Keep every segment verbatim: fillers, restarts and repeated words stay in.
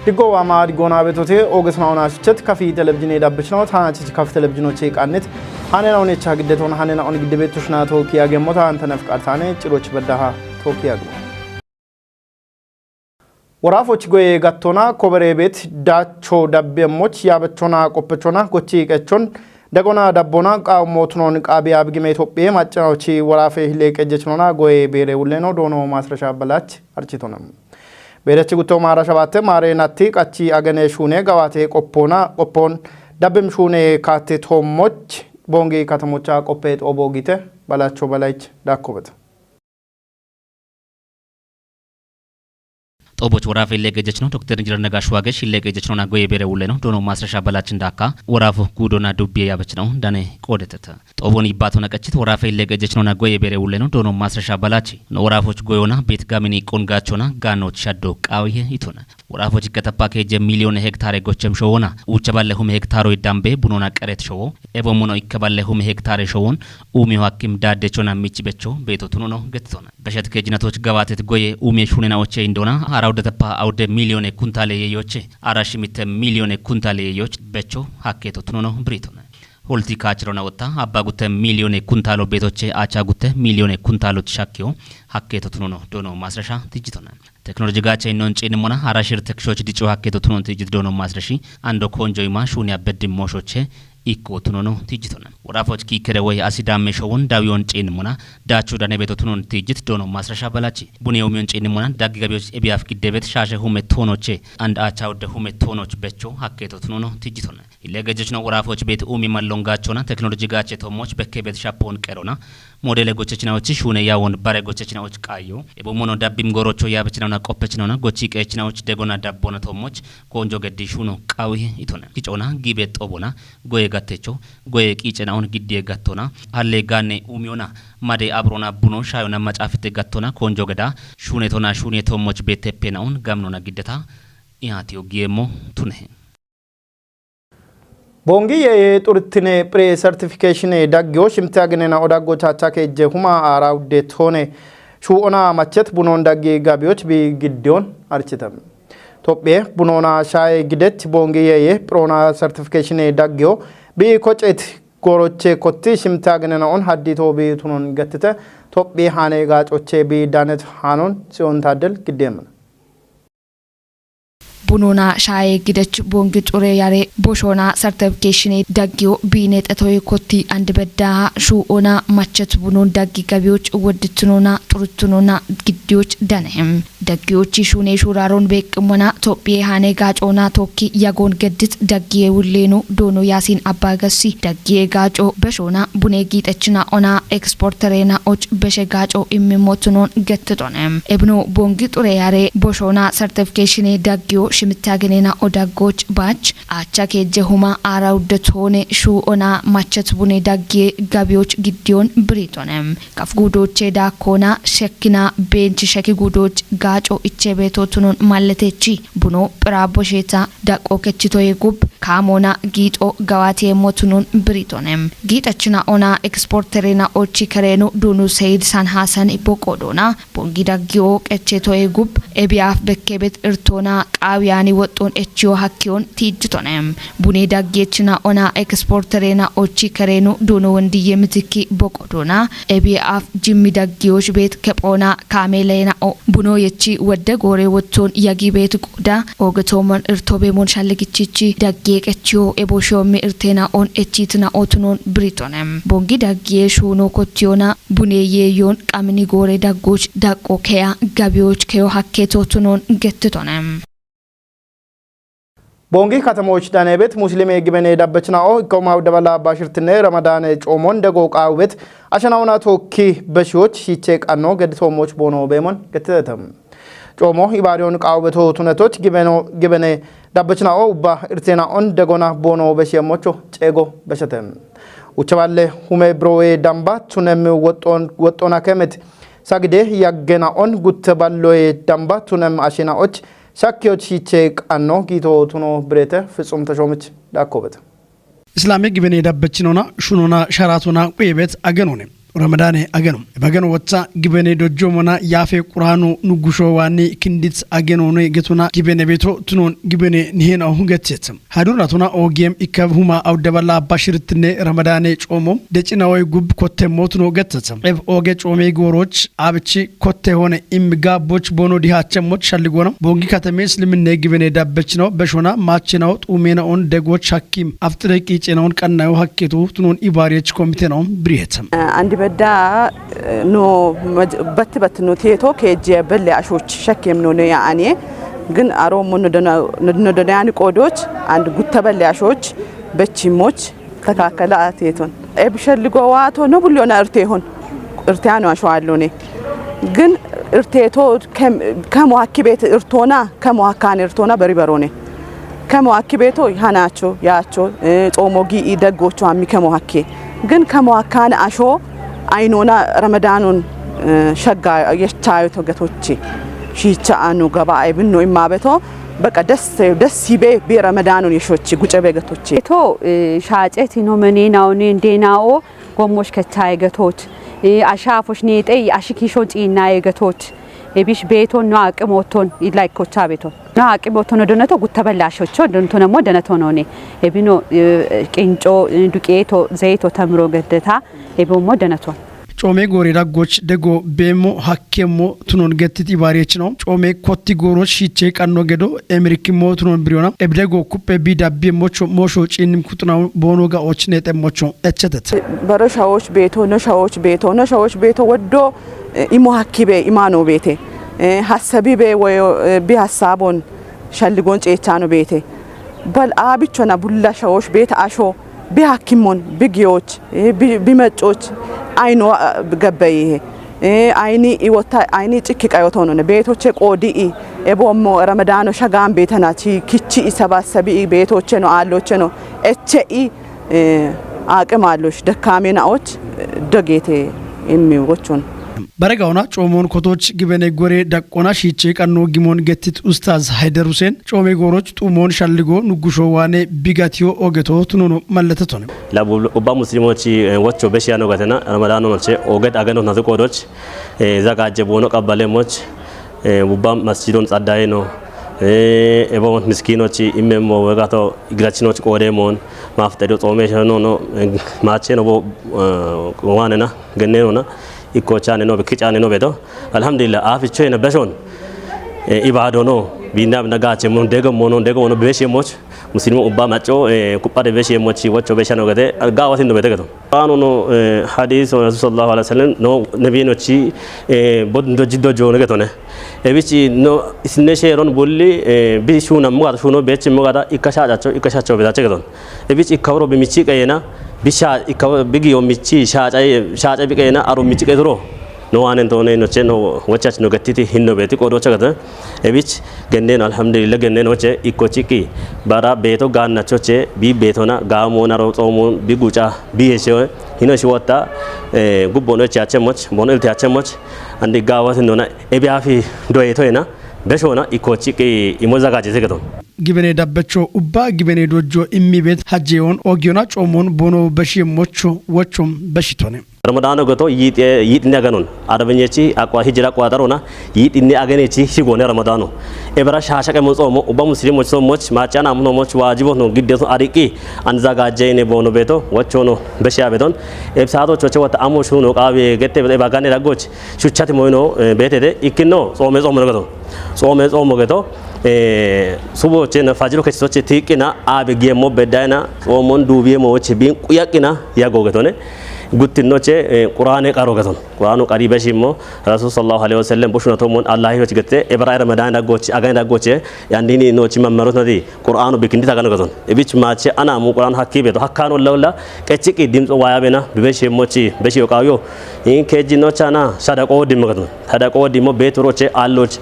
Diggo wa ma diggo na betote, oges na ona shichet kafi televizine dabbich na, ta na chichi kafi televizino che kannet. Hane na one cha giddeton, hane na on gidde betush na to ki agemo ta antana fqar tane, chiroch beddaha to ki agmo. Worafoch goye gattona, kobere bet, dacho dabbe moch, ya bechona, kopechona, gochi kechon, dagona dabbona, qa motnon qabi abgime Itophiye, macca ochi worafe hile qejechnona, goye bere ulleno, dono masrasha balach, architonam. Berechi gutto maara shabatte, mare natti, qachi agene shune, gawate qoppona, qoppon, dabbim shune kate tomoch, bongi katamocha qoppe xobo gite, balacho balaich, dakkobet. Xoboch worafe hile qejechno, Doktor Injinar Nagash Wagesh hile qejechnona goye bere ulleno, dono masrasha balach ndaka, worafu gudona dubbiye ya bechno, dane qodeteta. Xobon ibbatona qachit worafe hile qejechnona goye bere ulleno, dono masrasha balachi. No worafoch goyona, bet gamini qongachona, ganoch shaddo qawiye itona. Worafoch ikatapa keje miliyone hektare gochem showona. Ucha balle hume hektaro idambe, bunona qeret showo. Ebo mono ikka balle hume hektare showon. Umi hakim dadde chona michi becho, beto tunono getona. Beshet kejinatoch gawatet goye, umi shunena oche indona, ara udetapa aude miliyone kuntale ye yoche, ara shimite miliyone kuntale ye yoch becho, hakketo tunono britona. Holti kachirona otta, abba gute miliyone kuntalo betoche, acha gute miliyone kuntalo shakyo, hakketo tunono, dono masrasha tijitona. Teknoloji gache non chinimona, ara shir tekshoch dicho hakketo tunon tijit dono masrashi, ando konjo ima shuni abeddi moshoche, ikko tunono tijitona. Worafoch ki kere woy asida meshowon dawiyon chinimona, dachu dane beto tunon tijit dono masrasha balachi. Buni umiyon chinimona, daggi gabiyoch ebiyaf giddebet shashe hume tonoche, and acha udde hume tonoch becho, hakketo tunono tijitona. Hile gejechno worafoch bet umi mallongachona, teknoloji gache tomoch bekke bet shapon qerona. Modele gochechnaochi shune yawon bare gochechnaoch qayo. Ebo mono dabbim gorocho yabechnaona qoppechnaona gochi qechnaoch degona dabbona tomoch konjo geddi shuno qawi itona. Kicona gibe xobona, goye gattecho, goye qicenaon giddiye gattona. Halle ganne umiona, made abrona buno shayona macafite gattona konjo geda. Shune tona shune tomoch beteppenaon gamnona giddeta. Iyati ogiyemo tunehe. Bongi ye turtine pre certification daggiyo shimte agnena odaggo chacha keje huma ara udde tone shu ona machet bunon daggi gabiyoch bi giddiyon architam. Tophiye bunona shaye gidet bongi ye ye prona certification daggiyo bi kocet goroche kotti shimte agnena on haddi to bi tunon gettete Tophiye hane gacoche bi danet hanon siyon taddel giddemana. Bunona shaye gidech bongi xure yare boshona certification daggiyo bine xetoy kotti and beddaha shu ona machet bunon daggi gabiyoch wodditnona xurutnona giddiyoch danehem. Daggiyochi shune shuraron beqqimona Tophiye hane gacona tokki yagon geddit daggiye wulleno dono yasin abbagassi daggiye gaco beshona bune gitechna ona exporterena och beshe gaco immimotunon gettitonem. Ebno bongi xure yare boshona certification daggiyo shimtagenena odaggoch bach acha keje huma ara udde tone shu ona machet bune daggiye gabiyoch giddiyon britonem. Kaf gudoche dakona shekina bench sheki gudoch gaco ichebetotunon malletechi. Buno pira bosheta daqo kechitoye gub kamona gito gawatiye motunon britonem. Gitachna ona exporterena ochi kereno dunu Seid San Hasan ipoqodona. Bongi daggiyo qechetoye gub ebiaf bekkebet irtona qawiyani woxxon echiyo hakkiyon tijjitonem. Bune daggiechna ona exporterena ochi kereno dunu wondiye mitikki boqodona. Ebiaf jimmi daggiyoch bet kephona kamelena o buno yechi wodde gore wotton yagi bet qoda ogetomon irtobe mon shalligichichi daggiye qechiyo ebo shommi irtena on echitna otunon britonem. Bongi daggiye shuno kottiyona bune yeyon qamini gore daggoch daqqo keya gabiyoch keyo hakke totunon gettitonem. Bongi katamoch danebet Muslime gibene dabbechnao ikkoma dabala bashirtine Ramadane comon dego qawbet ashanauna tokki beshoch hiche qanno geditomoch bono bemon gettetem. Como ibariyon qawbeto tunetoch gibeno gibene dabbechnao ubba irtena on degona bono beshemocho cego beshetem. Uchaballe hume browe damba tunem woxxon woxxona kemet sagide yaggena on gutte balloye damba tunem ashinaoch shakkiyoch hiche qanno gito tuno birete Fitsum Tashomich dakkobet. Islame gibene dabbechinona shunona sharatona qwebet agenone. Ramadaane ageno. Ebageno wotha gibene dojjo mona yafe Qur'anu nugusho wani kindit ageno ne getuna gibene beto tunon gibene nihena hugetet. Hadurna tuna ogem ikab huma awdabala bashirtne Ramadaane como. Decina oy gub kotte motuno getata. Eb oge come goroch abchi kotte hone imga boch bono dihache moch shalligona. Bongi katame isliminne gibene dabbechno beshona machena umena on dego chakim. Aftre qicenon qannayo hakketu tunon ibariyech komiteno biriyet. Andi bedda no bat bat no teto keje belle ashoch shakkem no ne ani. Gin aro mo no dona no dona yani qodoch and gutta belle ashoch bechimoch takakala ateton. Ebshelligo wato no bulyona irtehon. Irtehano ashwallone. Gin irteto kemo hakkibet irtona kemo hakkan irtona beri barone. Kemo hakkibeto hanacho yacho xomo gi ideggocho ammi kemo hakke. Gin kemo hakkan asho aynona Ramadanun shagga yechayo to getochi. Shicha anu gaba ebinno immabeto. Baka des des sibe be Ramadanun yeshochi guce be getochi. To shaceti no menena one denao gommosh kettaye getoch. Ashafosh nexey ashikisho ciinnaye getoch. Ebish beeton no aqimoton illa ikkocha beeton no aqimoton odoneto gutta bella ashocho dontonemo denetonone. Ebino qinco duqeeto zeyto tamiro geddeta. Ebommo deneton. Coome goore daggoch dego beemmo hakkemmo tunon gettit ibaariyechino. Coome kotti gooroch shiichey qanno gedo emirikimmo tunon biriyona. Ebdego kuppe bi dabbiye mocho moosho ciinnim kuxunaw boono ga'och neexemmocho echetet. Baro shawoch beeto no shawoch beeto no shawoch beeto woddo imo hakkibe imano beete. Hassabibe woyo bi hassabon shalligon ceechano beete. Bal aabichona bulla shawoch beete asho bi hakkimon bi giyoch bi meccoch ayno gabbayihe. Ayni iwotta ayni cikki qayotonone beetoche qoodi'i. Ebommo ramadano shagaan beetana chi kichi isabassabi'i beetocheno aallocheno eche'i. Aqim aalloch dakkaame na'och dogete immi wochon. Baregawona coomon kotoch gibene gore daqqona shiiche qanno gimon gettit ustaz Haydar Huseen coome gooroch xuumon shalligo nuggusho waane bigatiyo ogeto tunono malletetone. Labu ubba muslimochi wocho beshiyano gatena ramadano noche oget ageno nazu qodoch zagajje boono qabbalemoch. Ubba masjidon xaddayeno. Ebo miskinochi immemmo wegato igrachinoch qoodemon. Maftedo xoomesheno no macheno bo waanena gennenona. Ikkochane no be kicane no beto. Alhamdulillah afichoyena beshon. Ibado no binda binda gache mon dego mono dego mono beshe moch. Muslimo ubba macho kuppade beshe mochi wocho beshano gate gawatin no bete gato. Qur'anu no hadis Rasul sallallahu alaihi wasallam no nabino chi bod ndo jiddo jone gatone. Ebichi no isne sheron bulli bi shuna mugata shuno bechi mugata ikasha jacho ikasha cho betache gaton. Ebichi ikawro bi michi qayena bi sha ikaw bi giyo michi sha chay sha chay bi qayena aro michi qayturo. No wanen to ne no che no wachach no gattiti hinno beti qodo chagata. Ebich genneno alhamdulillah genneno che ikko chiki bara beto ganna choche bi betona gamo naro xomo bi guca bi yeshe hino shiwata. Gubbono che achemoch bono ilte achemoch andi gawa sinona ebi afi doye toyena beshona ikko chiki imo zagaje zegaton. Gibene dabbecho ubba gibene dojjo immi bet hajjeyon ogiyona coomon bono beshi mocho wochom beshitone. Ramadano goto yixe yixinne aganon arabenyechi aqwa hijra aqwatarona yixinne agenechi higone ramadano. Ebara shasha qemo xomo ubba muslimo xomoch machana muno moch wajibo no giddeso ariqi anzagajjeyne bono beto wochono beshiya beton. Ebsato choche wata amo shuno qawe gette ebagane raggoch shuchati moyno betede ikkinno xoome xomo gato. Xoome xomo geto suboche na fajiro kechisoche tiqina abe giyemmo beddayna xoomon duubiyemmo woche bin quyaqina yago getone. Guttinnoche qur'ane qaro geton qur'anu qari beshimmo rasul sallallahu alaihi wasallam boshuna tomon allahi woche gette ebara ramadan daggoche agan daggoche yandini nochi mammarot nadi qur'anu bikindi tagano geton. Ebich mache ana mu qur'anu hakki beto hakkano lawla qechiki dimxo waya bena bibeshimmochi beshiyo qawiyo in keji nochana sadaqo dimmo geton. Sadaqo dimmo beturoche alloch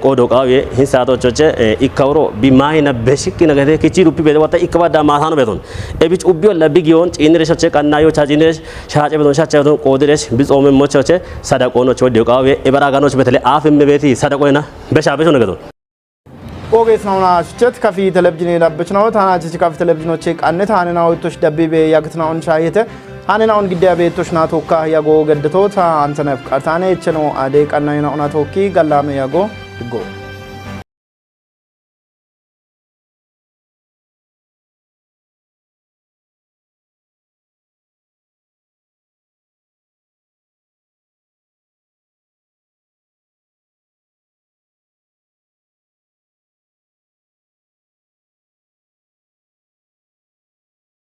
qodo qawiye hin sato choche ikkawro bi mahina beshiki nagate kichi rupi bede wata ikkaba da matano beton. Ebich ubbiyo la bigiyon cinire shoche kannayo cha cinire shache beton shache beton qodire bi xoome mochoche sadaqo no chodiyo qawiye ebara ganoch betele afim beti sadaqo ena besha besho nagaton. Ogeesnauna shuchet kafi telebjine dabbechnawo tana chichi kafi telebjinoche qanne tane nawo tosh dabbe be yagtnaun shayete. Ane naun gidde abeettosh na tokka yago gedditoota antanef qartane echeno ade qanna yena una tokki gallame yago diggo.